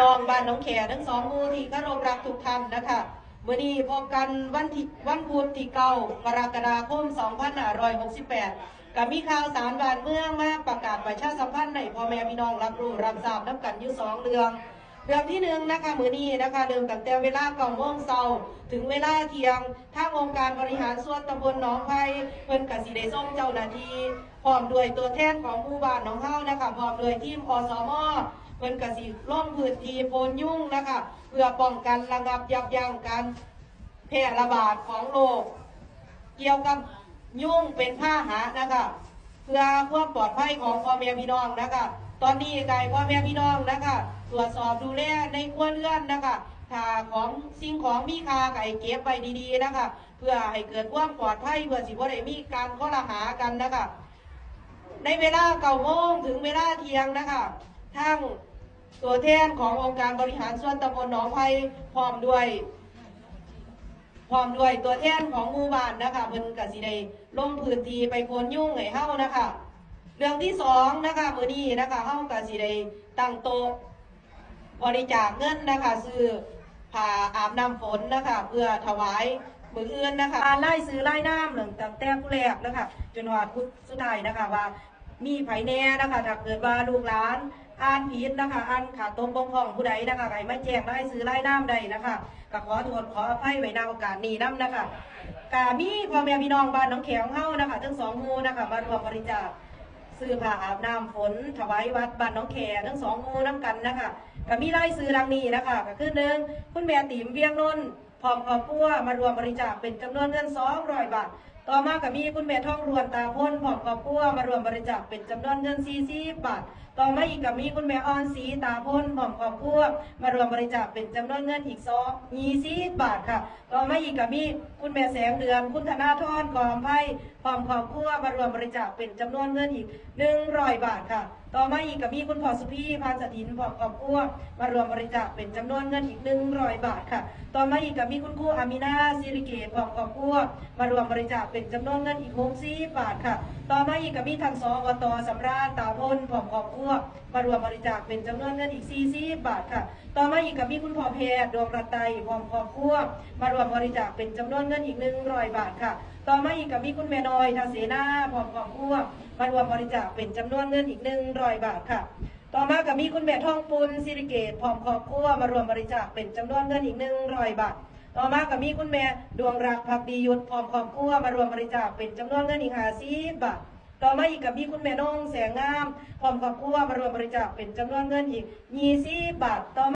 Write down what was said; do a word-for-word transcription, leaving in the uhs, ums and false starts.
น้องบ้านหนองแขทั้งสองหมู่ที่เคารพรักทุกท่านนะคะ มื้อนี้พบกันวันที่ วันพุธที่เก้ากรกฎาคมสองพันห้าร้อยหกสิบแปด ก็มีข่าวสารบ้านเมืองมาประกาศประชาสัมพันธ์ให้พ่อแม่พี่น้องรับรู้รับทราบนำกันอยู่สองเรื่อง เรื่องที่หนึ่งนะคะ มื้อนี้นะคะ เริ่มตั้งแต่เวลาเก้าโมงเช้าถึงเวลาเที่ยง ทางองค์การบริหารส่วนตำบลหนองไผ่ เพิ่นก็สิได้ส่งเจ้าหน้าที่ พร้อมด้วยตัวแทนของหมู่บ้านของเฮานะคะ พร้อมด้วยทีม อสม เพิ่นก็สิลงพื้นที่พ่นยุงนะคะ เพื่อป้องกันระงับยับยั้งการแพร่ระบาดของโรค เกี่ยวกับยุงเป็นพาหะนะคะ เพื่อความปลอดภัยของพ่อแม่พี่น้องนะคะ ตอนนี้ก็ให้พ่อแม่พี่น้องนะคะ ตรวจสอบดูแลในครัวเรือนนะคะ ถ้าของสิ่งของมีค่าก็ให้เก็บไว้ดีๆนะคะ เพื่อให้เกิดความปลอดภัย เพื่อสิบ่ได้มีการคอลหากันนะคะ ในเวลาเก้าโมงถึงเวลาเที่ยงนะคะ ทางตัวแทนขององค์การบริหารส่วนตำบลหนองไผ่ พร้อมด้วย พร้อมด้วยตัวแทนของหมู่บ้านนะคะ เพิ่นก็สิได้ลงพื้นที่ไปพ่นยุงให้เฮานะคะ เรื่องที่สองนะคะ มื้อนี้นะคะ เฮาก็สิได้ตั้งโต๊ะบริจาคเงินนะคะ ซื้อผ้าอาบน้ำฝนนะคะ เพื่อถวายมื้ออื่นนะคะ อ่านรายชื่อรายนามตั้งแต่ผู้แรกนะคะ จนฮอดผู้สุดท้ายนะคะ ว่ามีไผแน่นะคะ ถ้าเกิดว่าลูกหลานอ่านผิดนะคะ อ่านขาดตกบกพร่องผู้ใดนะคะ ให้มาแจ้งรายชื่อรายนามได้นะคะ ก็ขอโทษขออภัยไว้ณโอกาสนี้นำนะคะ ก็มีพ่อแม่พี่น้องบ้านหนองแขของเฮานะคะ ทั้งสองหมู่นะคะ มาร่วมบริจาคซื้อผ้าอาบน้ำฝน ถวายวัดบ้านหนองแขทั้งสองหมู่นำกันนะคะ ก็มีรายชื่อดังนี้นะคะ ก็คือหนึ่ง คุณแม่ติ๋ม เวียงนนท์ พร้อมครอบครัว มาร่วมบริจาคเป็นจำนวนเงินสองร้อยบาท ต่อมาก็มีคุณแม่ทองรวน ตาพล พร้อมครอบครัว มาร่วมบริจาคเป็นจำนวนเงินสี่สิบบาท ต่อมาอีกก็มีคุณแม่อ่อนศรี ตาพล พร้อมครอบครัว มาร่วมบริจาคเป็นจำนวนเงินอีกสองยี่สิบบาทค่ะ ต่อมาอีกก็มีคุณแม่แสงเดือน คุณธนาธร กอมไพ พร้อมครอบครัว มาร่วมบริจาคเป็นจำนวนเงินอีกหนึ่งร้อยบาทค่ะ ต่อมาอีกก็มีคุณพ่อสุพี พานสถิน พร้อมครอบครัว มาร่วมบริจาคเป็นจำนวนเงินอีกหนึ่งร้อยบาทค่ะ ต่อมาอีกก็มีคุณครูอามินา สิริเกต พร้อมครอบครัว มาร่วมบริจาคเป็นจำนวนเงินอีกหกสิบบาทค่ะ ต่อมาอีกก็มีท่าน สวต สำราญ ตาพล พร้อมครอบครัว มาร่วมบริจาคเป็นจำนวนเงินอีกสี่สิบบาทค่ะ ต่อมาอีกก็มีคุณพ่อแพทย์ ดวงรัตน์ไต พร้อมครอบครัว มาร่วมบริจาคเป็นจำนวนเงินอีกหนึ่งร้อยบาทค่ะ ต่อมาอีกก็มีคุณแม่น้อย ทาเสนา พร้อมครอบครัว มาร่วมบริจาคเป็นจำนวนเงินอีกหนึ่งร้อยบาทค่ะ ต่อมาก็มีคุณแม่ทองปุณ สิริเกต พร้อมครอบครัว มาร่วมบริจาคเป็นจำนวนเงินอีกหนึ่งร้อยบาท ต่อมาก็มีคุณแม่ดวงรัก ภักดียุทธ พร้อมครอบครัว มาร่วมบริจาคเป็นจำนวนเงินอีกห้าสิบบาท ต่อมาอีกก็มีคุณแม่นง แสงงาม พร้อมครอบครัว มาร่วมบริจาคเป็นจำนวนเงินอีกยี่สิบบาท ต่อ